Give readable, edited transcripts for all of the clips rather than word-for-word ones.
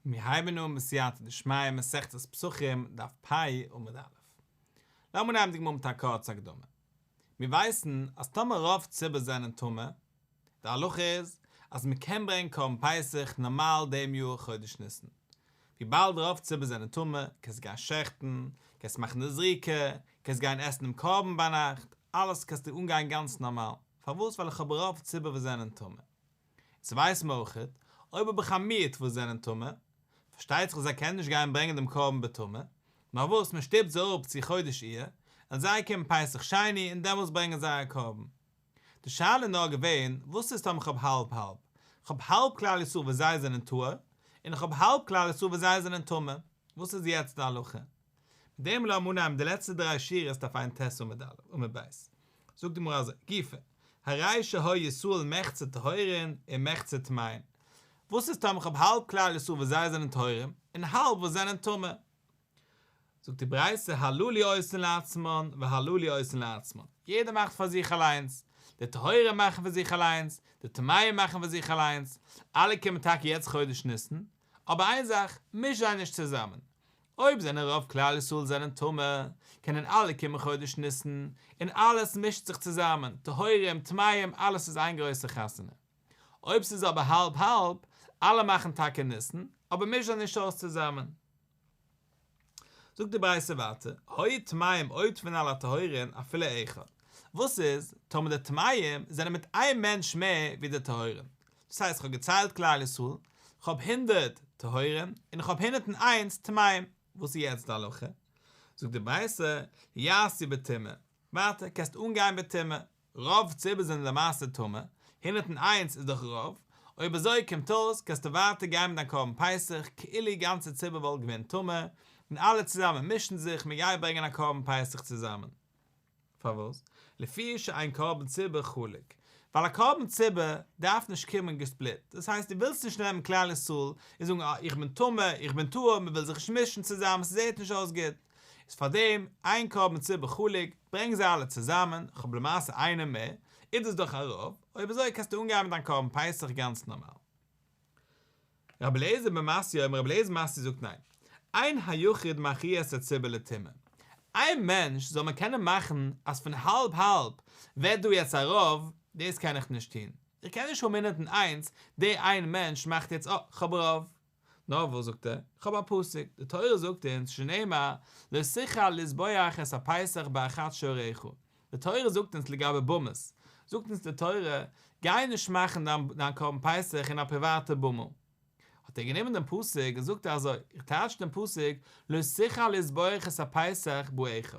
מיר הייבן אן בסייעתא דשמיא מסכת פסחים דף פ' עמוד א'. לאמיר נעמען די גמרא מיט א קורצע הקדמה. מיר ווייסן אז טאמער רוב ציבור זענען טמא, די הלכה איז אז מען קען ברענגען קרבן פסח נארמאל דעם יאר חודש ניסן. וויבאלד רוב ציבור זענען טמא, קענסטו גיין שעכטן, קענסט מאכן די זריקה, קענסט גיין עסן דעם קרבן ביינאכט, אלעס קענסטו אנגיין גאנץ נארמאל. פארוואס? ווייל איך האב רוב ציבור וואס זענען טמא. יעצט ווייסט מען אויכעט, אויב האב איך א מיעוט וואס זענען טמא, פארשטייט זיך אז זיי קענען נישט גיין ברענגען דעם קרבן בטומאה, נאר וואס מען שטופט זיי אפ צו חודש אייר, און זיי קומען פסח שני און דעמאלטס ברענגען זיי א קרבן. די שאלה איז נאר געווען, וואס איז טאמער איך האב האלב האלב, איך האב האלב כלל ישראל וואס זיי זענען טהור, און איך האב האלב כלל ישראל וואס זיי זענען טמא, וואס איז יעצט די הלכה? מיט דעם לאמיר אנהייבן די לעצטע דריי שורות דף ע"ט עמוד עמוד ב'. זאגט די גמרא אזוי, גופא, הרי שהיו ישראל מחצה טהורין ומחצה טמאין, וואס איז טאמער כ'האב האלב כלל ישראל וואס זיי זענען טהורים, און האלב וואס זענען טמא? זאגט די ברייתא הללו עושין לעצמן והללו עושין לעצמן, יעדער מאכט פאר זיך אליינס, די טהורים מאכן פאר זיך אליינס, די טמאים מאכן פאר זיך אליינס, אלע קומען טאקע יעצט חודש ניסן, אבער איין זאך, מיש זיי נישט צוזאמען. אויב זענען רוב כלל ישראל זענען טמא, קענען אלע קומען חודש ניסן, און אלעס מישט זיך צוזאמען, טהורים, טמאים, אלעס איז איין גרויסע חתונה. אויב ס'איז אבער האלב האלב, אלע מאכן טאקע ניסן, אבער מיש זיי נישט אויס צוזאמען. זאגט די ברייתא ווייטער, היו טמאים עודפין על הטהורין אפילו אחד, וואס איז טאמער די טמאים זענען מיט איין מענטש מער ווי די טהורים, דאס הייסט כ'האב געציילט כלל ישראל, כ'האב הונדערט טהורים און כ'האב 101 טמאים, וואס איז יעצט די הלכה? זאגט די ברייתא, יעשו בטומאה, ווייטער קענסט אנגיין בטומאה, רוב ציבור זענען למעשה טמא, 101 איז דאך רוב, אויב אזוי קומט אויס קענסטו ווייטער גיין מיט דיין קרבן פסח כאילו גאנצע ציבור וואלט געווען טמא, און אלע צוזאמען מישן זיך מען גייט ברענגען א קרבן פסח צוזאמען. פארוואס? לפי שאין קרבן ציבור חלוק, ווייל א קרבן ציבור דארף נישט קומען געספליט, דאס הייסט דו ווילסט נישט נעמען כלל ישראל און זאגן אה איך בין טמא איך בין טהור מען וויל זיך נישט מישן צוזאמען ס'זעט נישט אויס גוט, איז פארדעם אין קרבן ציבור חלוק, ברענג זיי אלע צוזאמען, כ'האב למעשה איינעם מער, איז דאס דאך א רוב, אויב אזוי קענסטו אנגיין מיט דיין קרבן פסח גאנץ נארמאל. רבי אליעזר בן מתיא אומר רבי אליעזר בן מתיא זאגט ניין, אין היחיד מכריע את הציבור לטומאה, איין מענטש זאל מען קענען מאכן אז פון האלב האלב ווערט דא יעצט א רוב, דאס קען איך נישט טון, איך קען נישט האבן 101, דער איין מענטש מאכט יעצט אה, כ'האב רוב. נאר וואס זאגט ער? כ'האב א פסוק, די תורה זאגט אונז שנאמר לא תוכל לזבוח את הפסח באחד שעריך, די תורה זאגט אונז לגבי במות, זאגט אונז די תורה, גיי נישט מאכן דיין קרבן פסח אין א פריוואטע במה. האט ער גענומען דעם פסוק און זאגט ער אזוי, איך טייטש דעם פסוק לא תוכל לזבוח את הפסח באחד,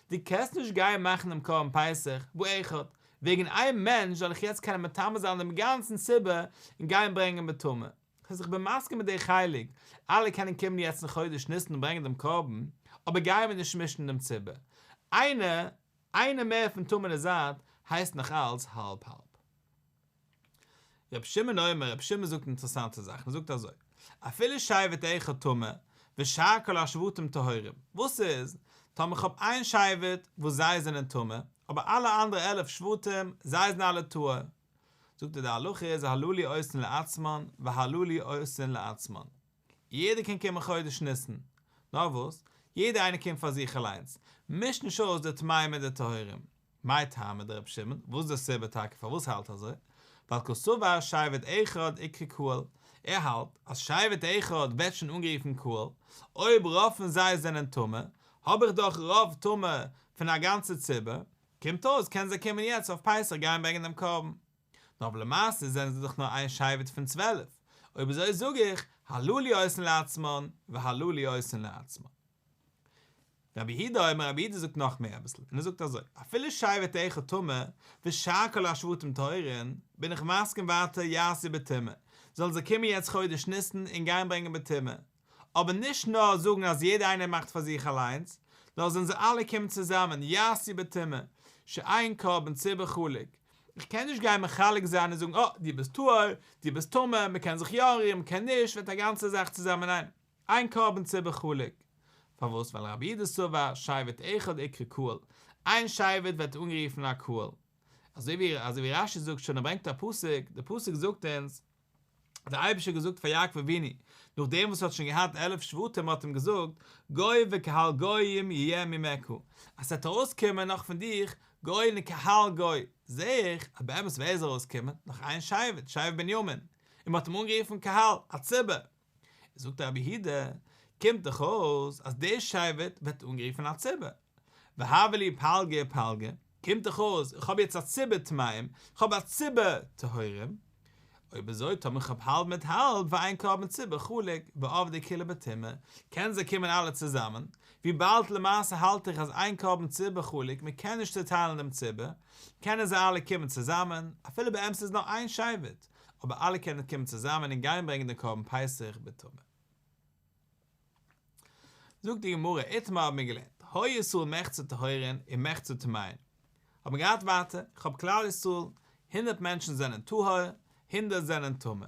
דו קענסט נישט גיין מאכן דעם קרבן פסח באחד, וועגן איין מענטש זאל איך יעצט קענען מטמא זיין דעם גאנצן ציבור און גיין ברענגען בטומאה. כ'האב זיך בין מסכים מיט די חלק, אלע קענען קומען יעצט אין חודש ניסן און ברענגען דעם קרבן, אבער גייען מיר נישט מישן דעם ציבור. איינער, איינער מער פון טמא'נע זייט, הייסט נאך אלץ האלב האלב. רבי שמעון אומר, רבי שמעון זאגט אינטערעסאנטע זאכן, ער זאגט אזוי, אפילו שבט אחד טמא, ושאר כל השבטים טהורים, וואס איז טאמער כ'האב איין שבט וואס זיי זענען טמא, אבער אלע אנדערע 11 שבטים, זיי זענען אלע טהור, זאגט ער די הלכה איז הללו עושין לעצמן והללו עושין לעצמן, יעדער קען קומען חודש ניסן, נאר וואס, יעדער איינער קומט פאר זיך אליינס, מיש נישט אויס די טמאים מיט די טהורים, מאי טעמא דרבי שמעון, וואס איז די סיבה טאקע פארוואס האלט ער אזוי, ווייל קסבר שבט אחד איקרי קהל, ער האלט אז שבט אחד ווערט שוין אנגערופן קהל, אויב רוב פון זיי זענען טמא, האב איך דאך רוב טמא פון א גאנצע ציבור, קומט אויס קענען זיי קומען יעצט אויף פסח גיין ברענגען דעם קרבן. נאר אבער למעשה זענען זיי דאך נאר איין שבט פון 12, אויב אזוי זאג איך, הללו עושין לעצמן והללו עושין לעצמן. רבי יהודה אומר, רבי יהודה זאגט נאך מער אביסל, און ער זאגט אזוי, אפילו שבט אחד טמא, ושאר כל השבטים טהורין, בין איך מסכים ווייטער יעשו בטומאה, זאלן זיי קומען יעצט חודש ניסן און גיין ברענגען בטומאה, אבער נישט נאר זאגן אז יעדער איינער מאכט פאר זיך אליינס, נאר זאלן זיי אלע קומען צוזאמען, יעשו בטומאה, שאין קרבן ציבור חלוק. איך קען נישט גיין מחלק זיין און זאגן אה, דו ביסט טהור, דו ביסטמא, מען קען זיך יא אנרירן, מען קען נישט, ווערט א גאנצע זאך צוזאמען ניין, אין קרבן ציבור חלוק. פארוואס? ווייל רבי יהודה סבר שבט אחד איקרי קהל, איין שבט ווערט אנגערופן א קהל. אזוי ווי אזוי ווי רש"י זאגט שוין ער ברענגט א פסוק, די פסוק זאגט אונז. האט דער אייבערשטער געזאגט פאר יעקב אבינו, נאכדעם וואס ער האט שוין געהאט 11 שבטים האט אים געזאגט, גוי וקהל גויים יהיה ממך, אז ס'וועט ארויסקומען נאך פון דיך גוי און קהל גוי, זע איך אז באמת ווער איז ארויסגעקומען? נאך איין שבט, שבט בנימין, און מ'האט אים אנגערופן קהל, א ציבור. זאגט רבי יהודה, קומט דאך אויס אז דער שבט ווערט אנגערופן א ציבור. והוו להו פלגא ופלגא, קומט דאך אויס איך האב יעצט א ציבור טמאים, איך האב א ציבור טהורים, אויב אזוי טאמער איך האב האלב מיט האלב ואין קרבן ציבור חלוק ועבדי כולהו בטומאה, קענען זיי קומען אלע צוזאמען, וויבאלד למעשה האלט איך אז אין קרבן ציבור חלוק מען קען נישט צוטיילן דעם ציבור, קענען זיי אלע קומען צוזאמען, אפילו באמת איז נאר איין שבט, אבער אלע קענען קומען צוזאמען און גיין ברענגען דעם קרבן פסח בטומאה. זאגט די גמרא, איתמר האבן מיר געלערנט, היו ישראל מחצה טהורין ומחצה טמאין, האט מען געהאט ווייטער, איך האב כלל ישראל, הונדרעט מענטשן זענען טהור, הונדרעט זענען טמא.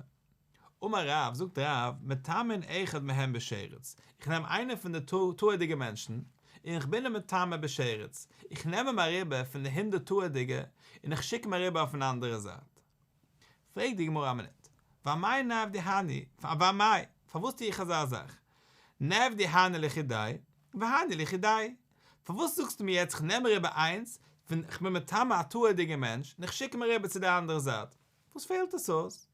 אמר רב, זאגט רב, מטמאין אחד מהם בשרץ, איך נעם איינער פון די טהור'דיגע מענטשן, און איך בין אים מטמא בשרץ, איך נעם אים אריבער פון די הונדרעט טהור'דיגע, און איך שיק אים אריבער אויפן אנדערע זייט. פרעגט די גמרא א מינוט, ואמאי נעבדו הני, ואמאי, פארוואס טו איך אזא זאך? נעבדו הני לחודייהו, והני לחודייהו, פארוואס זאגסטו מיר יעצט איך נעם אריבער איינס, פון איך בין מטמא א טהור'דיגע מענטש, און איך שיק אים אריבער צו די אנדערע זייט, וואס פעלט עס אויס?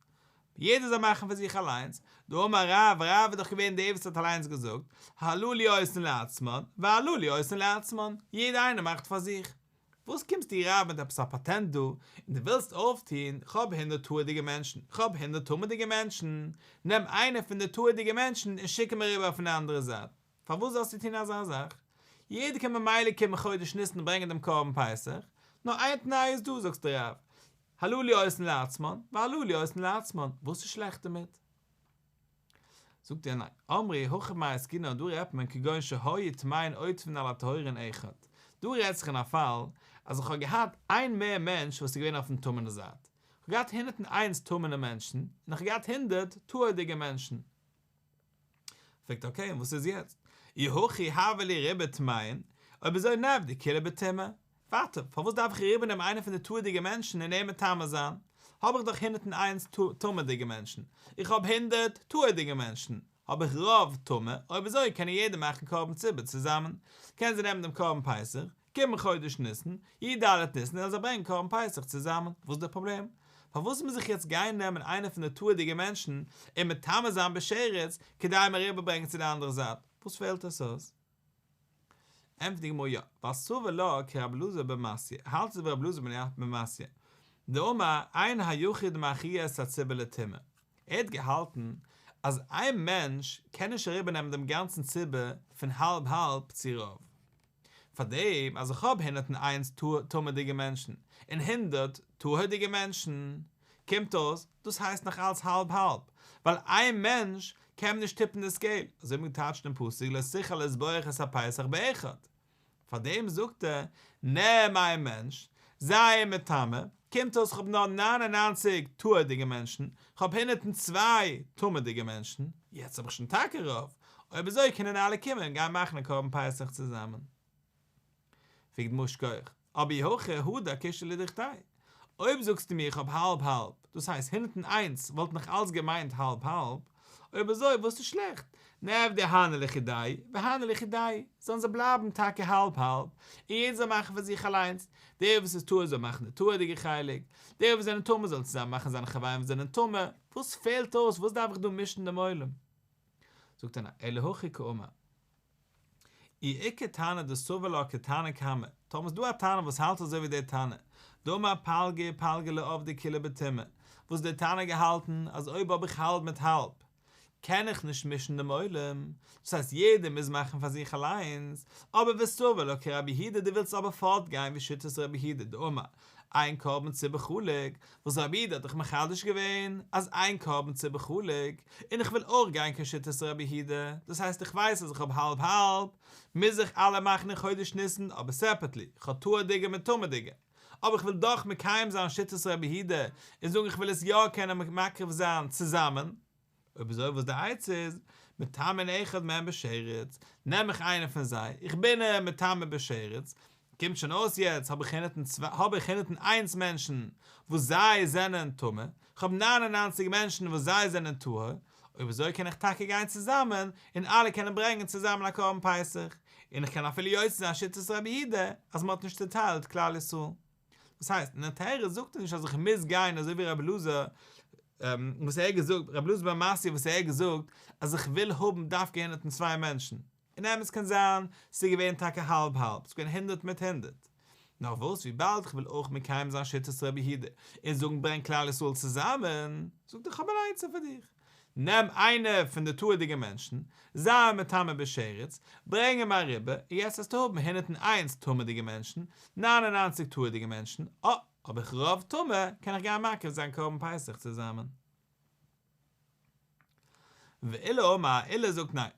יעדער זאל מאכן פאר זיך אליינס, דאמר רב, רב איז דאך געווען דער וואס האט אליינס געזאגט, הללו עושין לעצמן, והללו עושין לעצמן, יעדער איינער מאכט פאר זיך. וואס קומסטו רב מיט עפעס א פאטענט דא, און דו ווילסט אויפטון, כ'האב הונדרעט טהור'דיגע מענטשן, כ'האב הונדרעט טמא'דיגע מענטשן, נעם איינער פון די טהור'דיגע מענטשן און שיק אים אריבער אויפן אנדערע זייט, פארוואס זאלסטו טון אזא זאך? יעדער קען ממילא קומען חודש ניסן ברענגען דעם קרבן פסח, נאר איין תנאי איז דא זאגסטו רב, הללו עושין לעצמן, והללו עושין לעצמן, וואס איז שלעכט דערמיט? זאגט ער ניין, אמרי הכא במאי עסקינן דא רעדט מען כגון שהיו טמאין עודפין על הטהורין אחד, דא רעדט זיך אין א פאל אז איך האב געהאט איין מער מענטש וואס איז געווען אויפן טמא'נע זייט, איך האב געהאט 101 טמא'נע מענטשן און איך האב געהאט הונדרעט טהור'דיגע מענטשן. פרעגט אקעי און וואס איז יעצט? אי הכי הוו להו רובא טמאין, אויב אזוי נעבדו כולהו בטומאה. ווייטער, פארוואס דארף איך אריבערנעמען איינער פון די טהור'דיגע מענטשן און אים מטמא זיין? האב איך דאך 101 טמא'דיגע מענטשן, איך האב הונדרעט טהור'דיגע מענטשן, האב איך רוב טמא, אויב אזוי קען יעדער מאכן קרבן ציבור צוזאמען, קענען זיי נעמען דעם קרבן פסח, קומען חודש ניסן, י"ד ניסן וועלן זיי ברענגען קרבן פסח צוזאמען, וואס איז דער פראבלעם? פארוואס מוז איך יעצט גיין נעמען איינער פון די טהור'דיגע מענטשן און מטמא זיין בשרץ כדי אים אריבערברענגען צו די אנדערע זייט? וואס פעלט עס אויס? ענטפערט די גמרא יא, ווייל סבר לה כרבי אלעזר בן מתיא, ער האלט אזוי ווי רבי אלעזר בן מתיא, דאמר אין היחיד מכריע את הציבור לטומאה, ער האט געהאלטן אז איין מענטש קען נישט אריבערנעמען דעם גאנצן ציבור פון האלב האלב צו רוב. פארדעם אז איך האב 101 טמא'דיגע מענטשן און הונדרעט טהור'דיגע מענטשן, קומט אויס דאס הייסט נאך אלץ האלב האלב, ווייל איין מענטש קען מען נישט טיפן די סקעיל, אזוי האט מען געטייטשט אין פסוק לא תוכל לזבוח את הפסח באחד. פארדעם זאגט ער, נעם איין מענטש, זיי אים מטמא, קומט אויס כ'האב נאר 99 טהור'דיגע מענטשן, כ'האב 102 טמא'דיגע מענטשן, יעצט האב איך שוין טאקע רוב, אויב אזוי קענען אלע קומען און גיין מאכן א קרבן פסח צוזאמען. פרעגט די גמרא שכוח, אבער אי הכי הדר קושיא לדוכתיה. אויב זאגסטו מיר איך האב האלב האלב, דאס הייסט 101 וואלט נאך אלץ געמיינט האלב האלב, אויב אזוי וואס איז שלעכט? נעבדו הני לחודייהו והני לחודייהו, זאלן זיי בלייבן טאקע האלב האלב, און יעדער זאל מאכן פאר זיך אליינס, דער וואס איז טהור זאל מאכן די טהור'דיגע חלק, דער וואס זענען טמא זאל צוזאמען מאכן זיינע חברים וואס זענען טמא, וואס פעלט אויס, וואס דארף איך דא מישן דעם עולם? זאגט ער ניין, אלא הכי קאמר. אי איכא תנא דסבר לה כתנא קמא, טאמער איז דא א תנא וואס האלט אזוי ווי דער תנא, דאמר פלגא ופלגא לא עבדי כולהו בטומאה, וואס דער תנא געהאלטן אז אויב האב איך האלב מיט האלב, קען איך נישט מישן דעם עולם, דאס הייסט יעדער מוז מאכן פאר זיך אליינס, אבער וסבר לה כרבי יהודה דו ווילסט אבער פארט גיין ווי שיטת רבי יהודה דאמר אין קרבן ציבור חלוק, וואס רבי יהודה האט דאך מחדש געווען אז אין קרבן ציבור חלוק, און איך וויל אויך גיין כשיטת רבי יהודה, דאס הייסט איך ווייס אז איך האב האלב האלב, מוז איך אלע מאכן אין חודש ניסן אבער סעפערטלי, איך האב טהור'דיגע מיט טמא'דיגע, אבער איך וויל דאך מקיים זיין שיטת רבי יהודה און זאגן איך וויל עס יא קענען מקריב זיין צוזאמען. אויב אזוי וואס די עצה איז, מטמאין אחד מהם בשרץ, נעם איך איינער פון זיי, איך בין אים מטמא בשרץ, קומט שוין אויס יעצט האב איך הונדערט און צוויי האב איך הונדערט און איינס מענטשן וואס זיי זענען טמא, כ'האב ניין און ניינציג מענטשן וואס זיי זענען טהור, אויב אזוי קען איך טאקע גיין צוזאמען און אלע קענען ברענגען צוזאמען א קרבן פסח, און איך קען אפילו יוצא זיין שיטת רבי יהודה אז מ'האט נישט צוטיילט כלל ישראל. דאס הייסט, אין די תירוץ זאגט ער נישט אז איך מוז גיין אזוי ווי רבי אלעזר וואס ער האט געזאגט, רבי אלעזר בן מתיא וואס ער האט געזאגט אז איך וויל האבן דווקא הונדערט און צוויי מענטשן. אין אמת קען זיין ס'איז געווען טאקע האלב האלב, ס'איז געווען הונדערט מיט הונדערט. נאר וואס וויבאלד איך וויל אויך מקיים זיין שיטת רבי יהודה און זאגן ברענג כלל ישראל צוזאמען, זאגט ער כ'האב אן עצה פאר דיך, נעם איינע פון די טהור'דיגע מענטשן, זיי אים מטמא בשרץ, ברענג אים אריבער, און יעצט וועסטו האבן הונדערט און איינס טמא'דיגע מענטשן, ניין און ניינציג טהור'דיגע מענטשן, אה, האב איך רוב טמא, קען איך גיין מקריב זיין קרבן פסח צוזאמען. ועולא אמר, עולא זאגט ניין.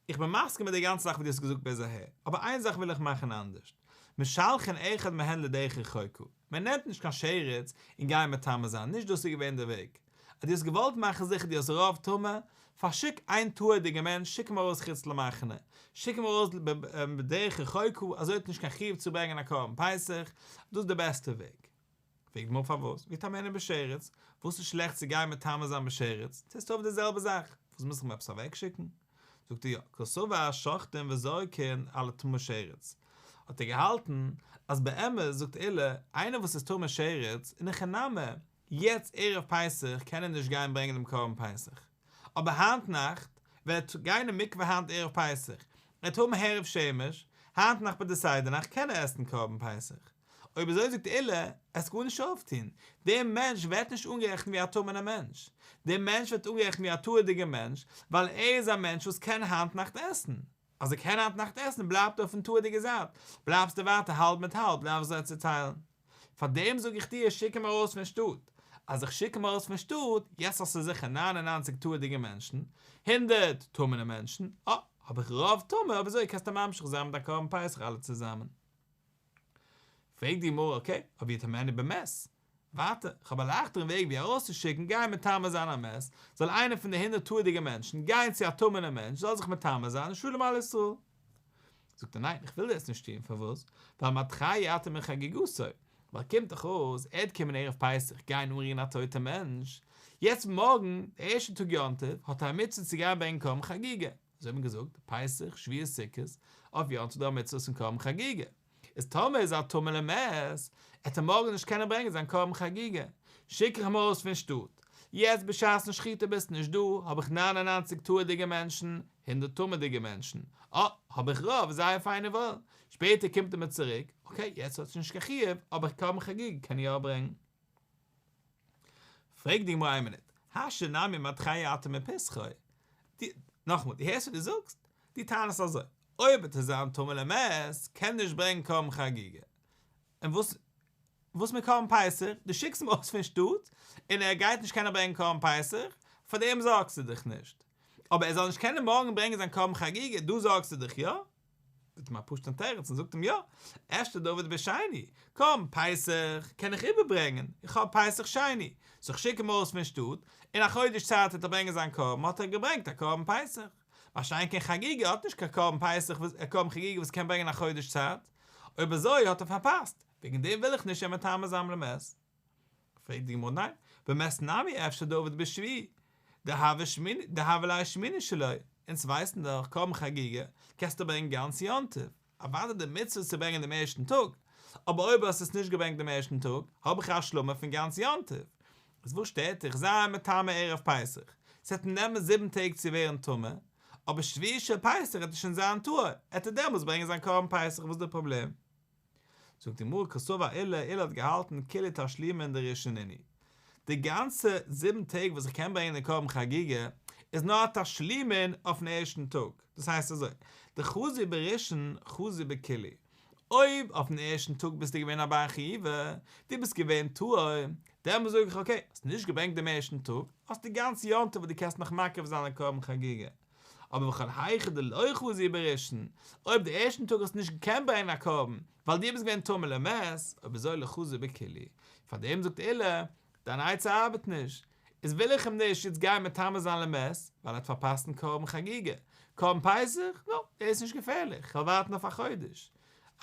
איך בין מסכים מיט די גאנצע זאך וואס דו האסט געזאגט ביז אהער, אבער איין זאך וויל איך מאכן אנדערשט, משלחין אחד מהן לדרך רחוקה, מען נעמט נישט קיין שרץ און גייען מטמא זיין, נישט דאס איז געווען דער וועג. אז דו האסט געוואלט מאכן זיכער דו האסט רוב טמא, פארשיק איין טהור'דיגע מענטש, שיק אים ארויס חוץ למחנה, שיק אים ארויס בדרך רחוקה, אזוי האט ער נישט קיין חיוב צו ברענגען א קרבן פסח, דאס איז די בעסטע וועג. פרעגט די גמרא פארוואס? ויטמאנו בשרץ, וואס איז שלעכט צו גיין מטמא זיין בשרץ? טוסט אויף די זעלבע זאך, וואס מוז איך אים עפעס אוועקשיקן? זאגט ער יא, קסבר שוחטין וזורקין על הטמא שרץ, האט ער געהאלטן אז באמת זאגט עולא, איינער וואס איז טמא שרץ, אין הכי נמי, יעצט ערב פסח קען ער נישט גיין ברענגען דעם קרבן פסח, אבער היינט נאכט ווען ער וועט גיין אין מקווה היינט ערב פסח, ער וועט האבן הערב שמש, היינט נאכט ביי די סדר נאכט קען ער עסן קרבן פסח. אויב אזוי זאגט עולא, עסט גארנישט אויפטון, דער מענטש ווערט נישט אנגערעכנט ווי א טמא'נער מענטש, דער מענטש ווערט אנגערעכנט ווי א טהור'דיגער מענטש, ווייל ער איז א מענטש וואס קען היינט נאכט עסן, אז ער קען היינט נאכט עסן בלייבט ער אויפן טהור'דיגע זייט, בלייבסטו ווייטער האלב מיט האלב, דארפסט זיי צוטיילן. פארדעם זאג איך דיר שיק אים ארויס פון שטאט, אז איך שיק אים ארויס פון שטאט, יעצט האסטו זיכער ניין און ניינציג טהור'דיגע מענטשן, הונדערט טמא'נע מענטשן, אה, האב איך רוב טמא, אויב אזוי קענסטו ממשיך זיין מיט דיין קרבן פסח אלע צוזאמען. פרעגט די גמרא, אקעי, אבער ויטמאנו במת? ווייטער, כ'האב א לייכטערן וועג ווי ארויסצושיקן, גיי מטמא זיין א מת, זאל איינער פון די הונדערט טהור'דיגע מענטשן גיין צו א טמא'נעם מענטש, זאל זיך מטמא זיין, און שלום על ישראל. זאגט ער, ניין, איך וויל דאס נישט טון, פארוואס? ווייל מדחהו אתה מחגיגתו, ווייל קומט דאך אויס, ער וועט קומען ערב פסח גיין אנרירן א טויטע מענטש, יעצט מארגן, די ערשטע טאג יום טוב, האט ער א מצוה צו גיין ברענגען קרבן חגיגה, אזוי האט מען געזאגט, פסח, שבועות, סוכות, אויף יום טוב דא א מצוה פון קרבן חגיגה. איז טאמער איז ער טמא למת, עט ער מארגן נישט קענען ברענגען זיין קרבן חגיגה. שיק איך אים ארויס פון שטאט. יעצט בשעת'ן שחיטה ביסט נישט דא, האב איך ניין און ניינציג טהור'דיגע מענטשן, הונדערט טמא'דיגע מענטשן. אה, האב איך רוב, זייער פיין און וואויל. שפעטער קומט ער מיר צוריק, אקעי, יעצט האט ער נישט קיין חיוב, אבער קרבן חגיגה קען ער יא ברענגען. פרעגט די גמרא איין מינוט, השתא נמי מדחהו אתה מפסחו, נאכאמאל, דו הערסט וואס דו זאגסט? דו טענה'סט אזוי, אויב וועט ער זיין טמא למת, קען נישט ברענגען קרבן חגיגה, און וואס וואס מיט קרבן פסח? דו שיקסט אים ארויס פון שטאט, און ער גייט נישט קענען ברענגען קרבן פסח, פאר דעם זארגסטו דיך נישט. אבער ער זאל נישט קענען מארגן ברענגען זיין קרבן חגיגה, דא זארגסטו דיך יא? זאגט אים א פשוט'ן תירוץ און זאגט אים יא, אפשר דעביד בשני, קרבן פסח קען איך איבערברענגען, איך האב פסח שני, סאו איך שיק אים ארויס פון שטאט, אין א חודש צייט וועט ער ברענגען זיין קרבן, האט ער געברענגט א קרבן פסח. מה שאין כן חגיגה האט נישט קיין קרבן פסח וואס א קרבן חגיגה וואס קען ברענגען א חודש צייט, אויב אזוי האט ער פארפאסט, וועגן דעם וויל איך נישט אים מטמא זיין למת. פרעגט די גמרא ניין, במת נמי אפשר דעביד בשביעי, דהוה שמיני, דהוה ליה שמיני שלו, אונז ווייסן דאך קרבן חגיגה קענסטו ברענגען גאנץ יום טוב, אוודאי די מצוה איז צו ברענגען דעם ערשטן טאג, אבער אויב האסט עס נישט געברענגט דעם ערשטן טאג, האב איך א השלמה פון גאנץ יום טוב. איז וואס שטערט דיך, זיי אים מטמא ערב פסח, ס'עט אים נעמען זיבן טעג צו ווערן טמא, אבער שביעי של פסח עט ער שוין זיין טהור, עט ער דעמאלטס ברענגען זיין קרבן פסח, וואס איז די פראבלעם? זאגט די גמרא קסבר עולא, עולא האט געהאלטן כולהו תשלומין דראשון נינהו, די גאנצע זיבן טעג וואס איך קען ברענגען די קרבן חגיגה איז נאר א תשלומין אויפן ערשטן טאג, דאס הייסט אזוי, דחזי בראשון חזי בכולהו, אויב אויפן ערשטן טאג ביסטו געווען א בר חיובא, דו ביסט געווען טהור, דעמאלס זאג איך אקעי, האסט נישט געברענגט דעם ערשטן טאג, האסט די גאנצע יום טוב וואס דו קענסט נאך מקריב זיין א קרבן חגיגה. אבער וכל היכא דלא חזי בראשון, אויב די ערשטן טאג האסטו נישט געקענט ברענגען א קרבן, ווייל דו ביסט געווען טמא למת, אויב אזוי לא חזי בכולהו. פאר דעם זאגט עולא, דיין עצה ארבעט נישט, איז וויל איך אים נישט יעצט גיין מטמא זיין למת, ווייל ער האט פארפאסט דעם קרבן חגיגה. קרבן פסח? נו, דאס איז נישט געפערליך, כ'וועל ווארטן אויף א חודש.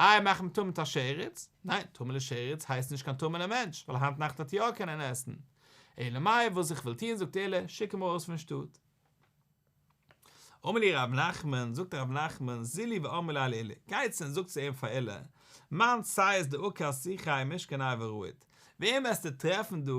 איי מאך אים טמא מיט א שרץ? ניין, טמא לשרץ הייסט נישט קיין טמא'נער מענטש, ווייל היינט נאכט וועט ער יא קענען עסן. אלא מאי וואס איך וויל טון זאגט עולא, שיק אים ארויס פון שטאט. אמר להו רב נחמן, זאגט רב נחמן, זילו ואמרו ליה לעולא, גייטס און זאגטס צו אים פאר עולא, מאן ציית דעקר סיכיה ומשכניה ורהיט, וועם וועסטו טרעפן דא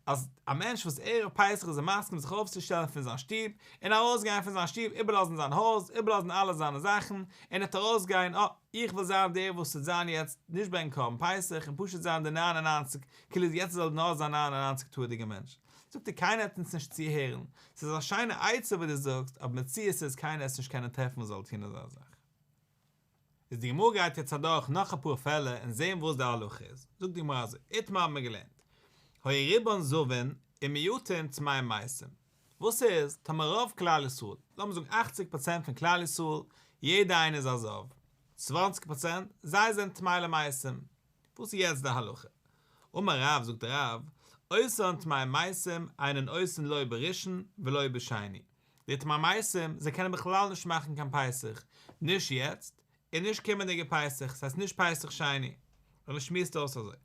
אז א מענטש וואס ערב פסח איז ער מסכים זיך אויפצושטעלן פון זיין שטוב און ארויסגיין פון זיין שטוב איבערלאזן זיין הויז איבערלאזן אלע זיינע זאכן און ער וועט ארויסגיין אה איך וויל זיין דער וואס וועט זיין יעצט נישט ברענגען קרבן פסח און פשוט זיין די ניין און ניינציג כאילו יעצט זאל נאר זיין ניין און ניינציג טהור'דיגע מענטש זאגט ער קיינער וועט אונז נישט צוהערן ס'איז א שיינע עצה וואס דו זאגסט אבער מציאות איז קיינער וועט נישט קענען טרעפן וואס זאל טון אזא זאך. איז די גמרא גייט יעצט אדורך נאך אפאר פעלער און זעהן וואס די הלכה איז, זאגט די גמרא אזוי, איתמר האבן מיר געלערנט, היו רובן זבין ומיעוטן טמאי מתים, וואס איז טאמער רוב כלל ישראל, לאמיר זאגן אכציג פראצענט פון כלל ישראל, יעדער איינער איז א זב, צוואנציג פראצענט, זיי זענען טמאי למתים, וואס איז יעצט די הלכה? אמר רב, זאגט רב, אותן טמאי מתים אינן עושין לא בראשון ולא בשני, די טמאי מתים, זיי קענען בכלל נישט מאכן קיין פסח, נישט יעצט, און נישט קומענדיגע פסח, ס'הייסט נישט פסח שני, און ער שמועסט אויס אזוי,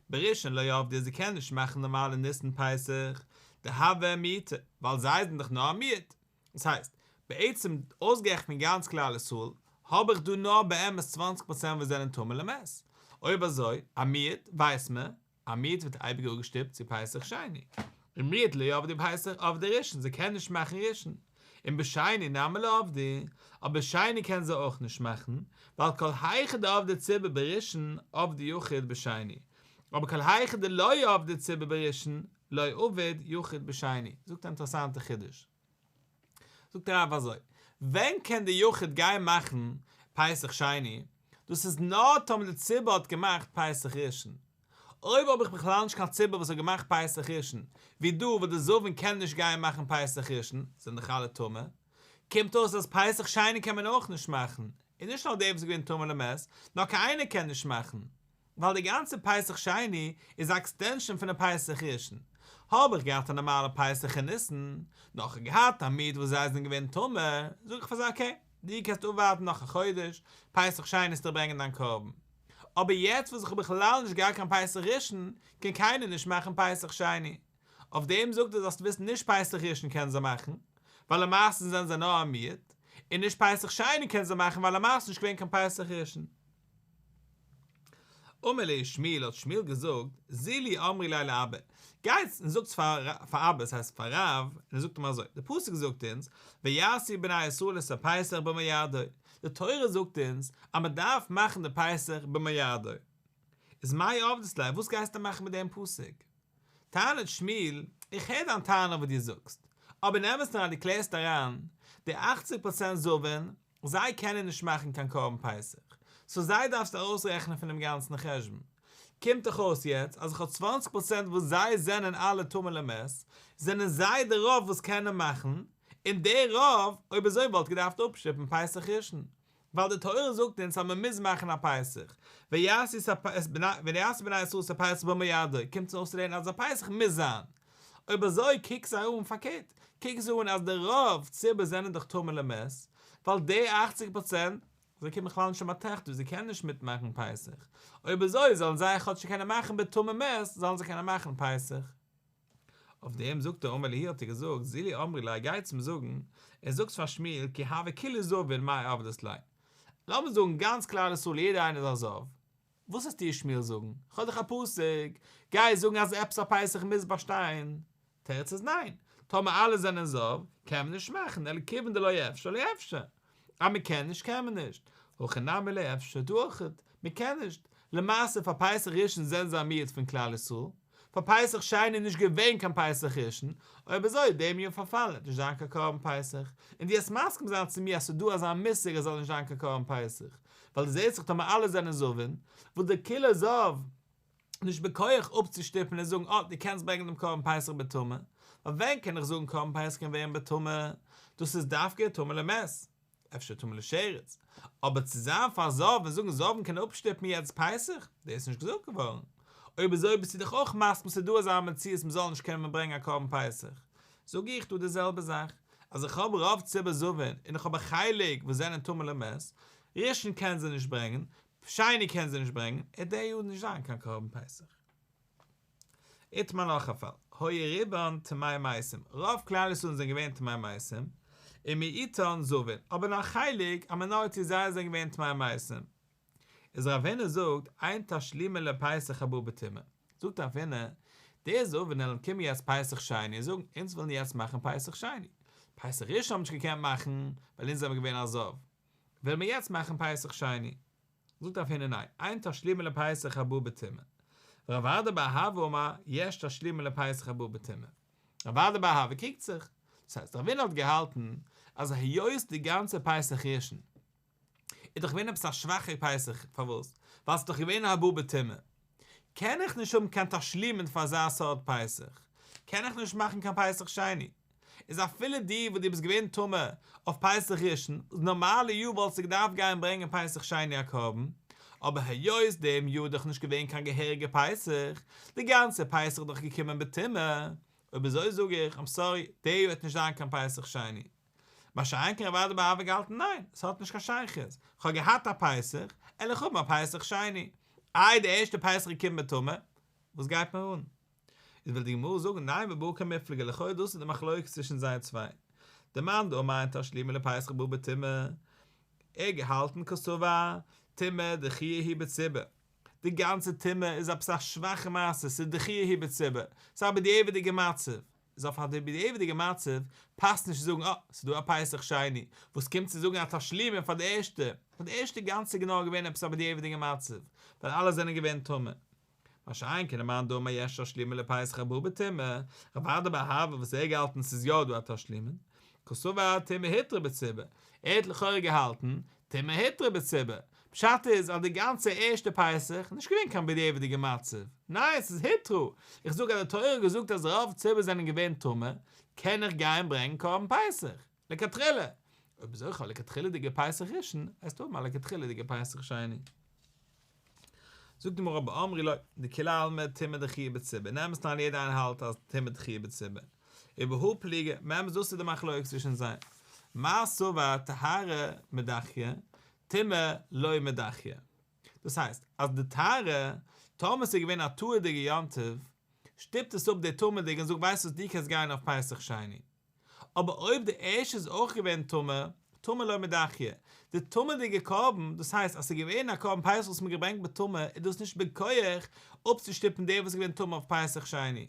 בראשון לא עבדי זיי קענען נישט מאכן נארמאלע ניסן פסח, דהוו מיעוטא, ווייל זיי זענען דאך נאר א מיעוט, דאס הייסט, בעצם אויסגערעכנט פון גאנץ כלל ישראל, האב איך דא נאר באמת צוואנציג פראצענט וואס זענען טמא למת, אויב אזוי, א מיעוט, ווייסט מען, א מיעוט ווערט אייביג אפגעשטופט צו פסח שני, און מיעוט לא עבדי פסח עבדי ראשון, זיי קענען נישט מאכן ראשון, און בשני נמי לא עבדי, אבער שני קענען זיי אויך נישט מאכן, ווייל כל היכא דעבדי ציבור בראשון עבדי יחיד בשני, אבער כל היכא דלא עבדי ציבור בראשון לא עביד יחיד בשני, זאגט א אינטערעסאנטע חידוש. זאגט רב אזוי, ווען קען די יחיד גיין מאכן פסח שני, דאס איז נאר טאמער די ציבור האט געמאכט פסח ראשון, אויב האב איך בכלל נישט קיין ציבור וואס האט געמאכט פסח ראשון, ווי דא וואס די זבין קען נישט גיין מאכן פסח ראשון, זענען דאך אלע טמא, קומט אויס אז פסח שני קען מען אויך נישט מאכן, און נישט נאר דער וואס איז געווען טמא למת, נאר קיין איינער קען נישט מאכן, ווייל די גאנצע פסח שני איז א extension פונעם פסח ראשון, האב איך געהאט א נארמאלע פסח אין ניסן, נאר כ'האב געהאט א מיעוט וואס זיי זענען געווען טמא, זאג איך פאר זיי okay, דו קענסט אפווארטן נאך א חודש, פסח שני וועסטו ברענגען דיין קרבן. אבער יעצט וואס איך האב בכלל נישט געהאט קיין פסח ראשון, קען קיינער נישט מאכן פסח שני. אויף דעם זאגט ער זאלסט וויסן נישט פסח ראשון קענען זיי מאכן, ווייל למעשה זענען זיי נאר א מיעוט, און נישט פסח שני קענען זיי מאכן ווייל למעשה איז נישט געווען קיין פסח ראשון. אמר להו שמואל האט שמואל געזאגט, זילו אמרו ליה לאבא, גייטס און זאגטס פאר אבא, עס הייסט פאר רב, און ער זאגט אים אזוי, די פסוק זאגט אונז, ויעשו בני ישראל את הפסח במועדו, די תורה זאגט אונז אז מען דארף מאכן די פסח במועדו, איז מאי עבדת ליה, וואס גייסטו מאכן מיט דעם פסוק? טענה'ט שמואל, איך הער דיין טענה וואס דו זאגסט, אבער אין אמת'ן אריין דו קלערסט אריין, די אכציג פראצענט זבין, זיי קענען נישט מאכן קיין קרבן פסח, so זיי דארפסטו ארויסרעכענען פונעם גאנצן חשבון. קומט דאך אויס יעצט אז איך האב צוואנציג פראצענט וואס זיי זענען אלע טמא למת, זענען זיי די רוב וואס קענען מאכן, און די רוב, אויב אזוי וואלט געדארפט אפשטופן פסח ראשון, ווייל די תורה זאגט אונז אז מען מוז מאכן א פסח, ויעשו בני ישראל את הפסח במועדו, קומט אונז אויסצולערנען אז א פסח מוז זיין. אויב אזוי קוק זיי אן פארקערט, קוק זיי אן אז די רוב ציבור זענען דאך טמא למת, ווייל די אכציג פראצענט, זיי קומען בכלל נישט אין באטראכט דא, זיי קענען נישט מיטמאכן פסח, אויב אזוי זאלן זיי כאטש קענען מאכן בטמא מת, זאלן זיי קענען מאכן פסח. אויף דעם זאגט ער אמר להו האט ער געזאגט זילו אמרו ליה גייטס אים זאגן, ער זאגט פאר שמואל כי הוו כולהו זבין מאי עבדת ליה, לאמיר זאגן גאנץ כלל ישראל יעדער איינער איז א זב, וואס וועסטו שמואל זאגן? כ'האב דאך א פסוק, גיי זאגן אז עפעס א פסח מוז באשטיין. תירוץ איז ניין, טאמער אלע זענען זב, קען מען נישט מאכן, אלא כיוון דלא אפשר לא אפשר. אז מען קען נישט קען מען נישט. הכא נמי לא אפשר דא אויכעט, מען קען נישט. למעשה פאר פסח ראשון זענען זיי א מיעוט פון כלל ישראל, פאר פסח שני איז נישט געווען קיין פסח ראשון, אויב אזוי איז דעם יאר פארפאלן וועט נישט זיין קיין קרבן פסח, און דו וועסט מסכים זיין צו מיר אז ס'איז דא אזא מושג אז ס'זאל נישט זיין קיין קרבן פסח, ווייל דו זעסט דאך טאמער אלע זענען זבין, וואס דער כולו זב נישט בכח אפצושטופן און זאגן אה דו קענסט ברענגען דעם קרבן פסח בטומאה, ווייל ווען קען איך זאגן קרבן פסח קען ווערן בטומאה, דאס איז דווקא טמא למת. אפשר טמא לשרץ, אבער צו זיין פאר זב און זאגן זבין קען אפשטופן יעצט פסח, דאס איז נישט געזאגט געווארן. אויב אזוי ביסטו דאך אויך מסכים ס'איז דא אזא מציאות מ'זאל נישט קענען ברענגען א קרבן פסח. זאג איך דא די זעלבע זאך, אז איך האב רוב ציבור זבין און איך האב א חלק וואס זענען טמא למת, ראשון קענען זיי נישט ברענגען, שני קענען זיי נישט ברענגען, עט די יאר נישט זיין קיין קרבן פסח. איתמר נאך א פאל, היו רובן טמאי מתים, רוב כלל ישראל זענען געווען טמאי מתים, ומיעוטן זבין, אבער נאר א חלק, א מינאריטי זיי זענען געווען טמאי מתים. איז רב הונא זאגט, אין תשלומין לפסח הבא בטומאה. זאגט רב הונא, די זבין וועלן קומען יעצט פסח שני און זאגן, אונז ווילן יעצט מאכן פסח שני. פסח ראשון האבן נישט געקענט מאכן, ווייל אונז זעמיר געווען א זב. ווילן מיר יעצט מאכן פסח שני. זאגט רב הונא ניין, אין תשלומין לפסח הבא בטומאה. ורב אדא בר אהבה אמר, יש תשלומין לפסח הבא בטומאה. רב אדא בר אהבה קריגט זיך. דאס הייסט, רב הונא האט געהאלטן אז היות די גאנצע פסח ראשון איז דאך געווען עפעס א שוואכע פסח, פארוואס? ווייל ס'איז דאך געווען א הבא בטומאה. קען איך נישט האבן קיין תשלומין פאר אזא סארט פסח, קען איך נישט מאכן קיין פסח שני. איז אפילו דו וואס דו ביסט געווען טמא אויף פסח ראשון, וואס נארמאלע יאר וואלסטו געדארפט גיין ברענגען פסח שני א קרבן, אבער היות דעם יאר איז דאך נישט געווען קיין געהעריגע פסח, די גאנצע פסח איז דאך געקומען בטומאה, אויב אזוי זאג איך, איים סארי, די יאר וועט נישט זיין קיין פסח שני. מה שאין כן רב אדא בר אהבה געהאלטן ניין, עס האט נישט קיין שייכות, כ'האב געהאט א פסח, על איך האבן א פסח שני. איי די ערשטע פסח איז געקומען בטומאה, וואס גייט מיר אן? איז וויל די גמרא זאגן נימא בהא קמיפלגי לכאו' דאס איז די מחלוקת צווישן זיי צוויי. דמאן דאמר אין תשלומין לפסח הבא בטומאה, ער האט געהאלטן קסבר טומאה דחויה היא בציבור, די גאנצע טומאה איז עפעס א שוואכע מעשה, ס'איז דחויה היא בציבור, ס'איז א בדיעבד'יגע מצב, איז אויף א בדיעבד'יגע מצב פאסט נישט צו זאגן אה, ס'איז דא א פסח שני, וואס קומט צו זאגן א תשלומין פאר די ערשטע, פאר די ערשטע גאנצע איז נאר געווען עפעס א בדיעבד'יגע מצב, ווייל אלע זענען געווען טמא. מה שאין כן למאן דאמר יש תשלומין לפסח הבא בטומאה, רב אדא בר אהבה וואס ער האט געהאלטן ס'איז יא דא א תשלומין, קסבר טומאה הותרה בציבור, ער האט לכאורה געהאלטן טומאה הותרה בציבור, פשט איז אז די גאנצע ערשטע פסח נישט געווען קיין בדיעבד'יגע מצב, ניין ס'איז הותרה, איך זאג אז די תורה האט געזאגט אז רוב ציבור זענען געווען טמא, קען איך גיין ברענגן קרבן פסח, לכתחילה, אויב אזוי איך האב לכתחילה'דיגע פסח ראשון, עסטו האבן א לכתחילה'דיגע פסח שני. זאגט די גמרא אבער אמרי לא, דכולי עלמא טומאה דחויה בציבור, אין אמת'ן אריין יעדער איינער האלט אז טומאה דחויה בציבור, ובהא פליגי, באמת דאס איז די מחלוקת צווישן זיי, מר סבר טהרה מדחיא, טומאה לא מדחיא. דאס הייסט, אז די טהרה, טאמער ס'איז געווען א טהור'דיגע יום טוב, שטופט עס אפ די טמא'דיגע און זאגט ווייסט וואס דו קענסט גיין אויף פסח שני. אבער אויב די ערשטע איז אויך געווען טמא, טומאה לא מדחיא, די טמא'דיגע קרבן, דאס הייסט אז ס'איז געווען א קרבן פסח וואס מ'האט געברענגט בטומאה, איז דאס נישט בכח אפצושטופן דער וואס איז געווען טמא אויף פסח שני.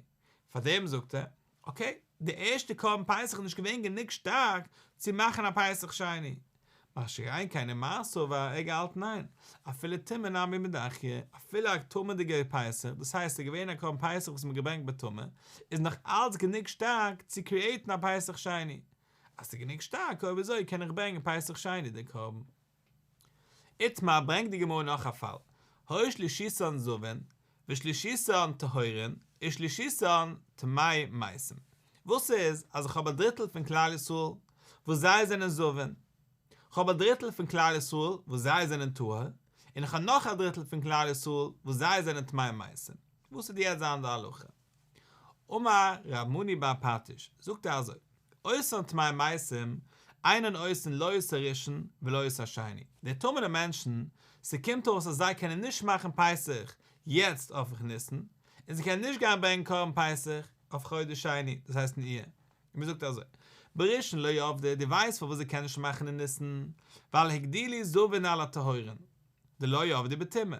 פארדעם זאגט ער, אקעי, די ערשטע קרבן פסח איז נישט געווען גענוג שטארק צו מאכן א פסח שני. מה שאין כן ומר סבר, ער האט געהאלטן ניין, אפילו טומאה נמי מדחיא, אפילו א טמא'דיגע פסח, דאס הייסט ס'איז געווען א קרבן פסח וואס מ'האט געברענגט בטומאה, איז נאך אלץ גענוג שטארק צו קריעיטן א פסח שני. אז ס'איז גענוג שטארק אויב אזוי קען איך ברענגען פסח שני די קרבן. איתמר ברענגט די גמרא נאך א פאל, היו שלישיתן זבין, ושלישיתן טהורין, ושלישיתן טמאי מתים. וואס איז אז איך האב א דריטל פון כלל ישראל וואס זיי זענען זבין, כ'האב א דריטל פון כלל ישראל וואס זיי זענען טהור, און איך האב נאך א דריטל פון כלל ישראל וואס זיי זענען טמאי מתים. וואס וועט יעצט זיין די הלכה? אמר רב מני בר פטיש, זאגט ער אזוי, אותן טמאי מתים, אינן עושין לא את הראשון ולא את השני, די טמא'נע מענטשן, ס'קומט אויס אז זיי קענען נישט מאכן פסח יעצט אויף ניסן, און זיי קענען נישט גיין ברענגען קרבן פסח אויף חודש שני, דאס הייסט אין אייר. און מ'זאגט אזוי, בראשון לא עבדי, דו ווייסט פארוואס זיי קענען נישט מאכן אין ניסן? ווייל הגדילו זבין על הטהורין, דלא עבדי בטומאה.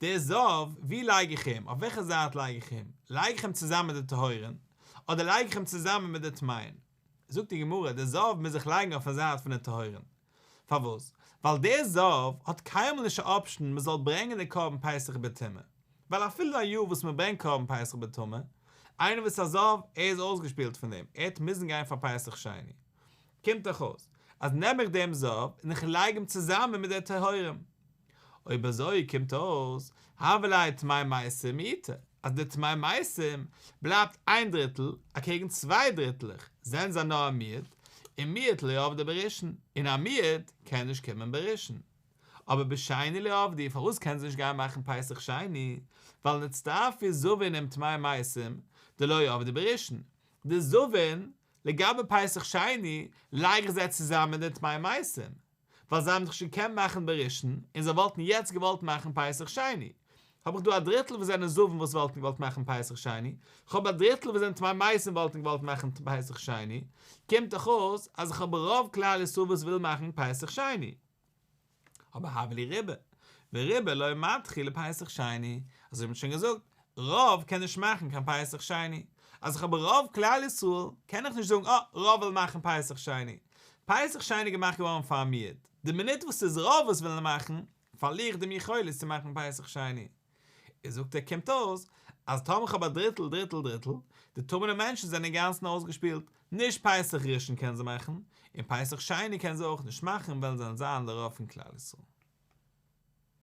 דער זב, ווי לייג איך אים? אויף וועלכע זייט לייג איך אים? לייג איך אים צוזאמען מיט די טהורין, אדער לייג איך אים צוזאמען מיט די טמאין? זאגט די גמרא, דער זב מוז זיך לייגן אויפן זייט פון די טהורין. פארוואס? ווייל דער זב האט קיינמאל נישט א אפשן מען זאל ברענגען די קרבן פסח בטומאה. ווייל אפילו א יאר וואס מען ברענגט קרבן פסח בטומאה, איינער וואס איז א זב, ער איז אויסגעשפילט פון דעם, ער וועט מוזן גיין פאר פסח שני. קומט דאך אויס, אז נעם איך דעם זב און איך לייג אים צוזאמען מיט די טהורים. אויב אזוי קומט אויס, הוה ליה טמאי מתים מיעוטא, אז די טמאי מתים בלייבט איין דריטל אקעגן צוויי דריטלעך, זענען זיי נאר א מיעוט, און מיעוט לא עבדי בראשון, און א מיעוט קען נישט קומען בראשון. אבער בשני לא עבדי, פארוואס קענען זיי נישט גיין מאכן פסח שני? ווייל נצטרפו זבין עם טמאי מתים דלא עבדי בראשון, די זבין לגבי פסח שני לייג איך זיי צוזאמען מיט די טמאי מתים. ווייל זיי האבן דאך שוין געקענט מאכן בראשון און זיי וואלטן יעצט געוואלט מאכן פסח שני. האב איך דא א דריטל וואס זענען זבים וואס וואלטן געוואלט מאכן פסח שני, כ'האב א דריטל וואס זענען טמאי מתים וואלטן געוואלט מאכן פסח שני, קומט דאך אויס אז איך האב רוב כלל ישראל וואס וויל מאכן פסח שני. אבער הוה להו רובא, ורובא לא מדחי לפסח שני, אזוי ווי מ'האט שוין געזאגט, רוב קען נישט מאכן קיין פסח שני, אז איך האב רוב כלל ישראל קען איך נישט זאגן אה, רוב וויל מאכן פסח שני, פסח שני איז געמאכט געווארן פאר א מיעוט, די מינוט וואס ס'איז רוב וואס ווילן מאכן, פארליר איך דעם יכולת צו מאכן פסח שני. איז זאגט ער קומט אויס אז טאמער כ'האב א דריטל דריטל דריטל, די טמא'נע מענטשן זענען אינגאנצן אויסגעשפילט, נישט פסח ראשון קענען זיי מאכן, און פסח שני קענען זיי אויך נישט מאכן וועלן זיי זיין לרוב פון כלל ישראל.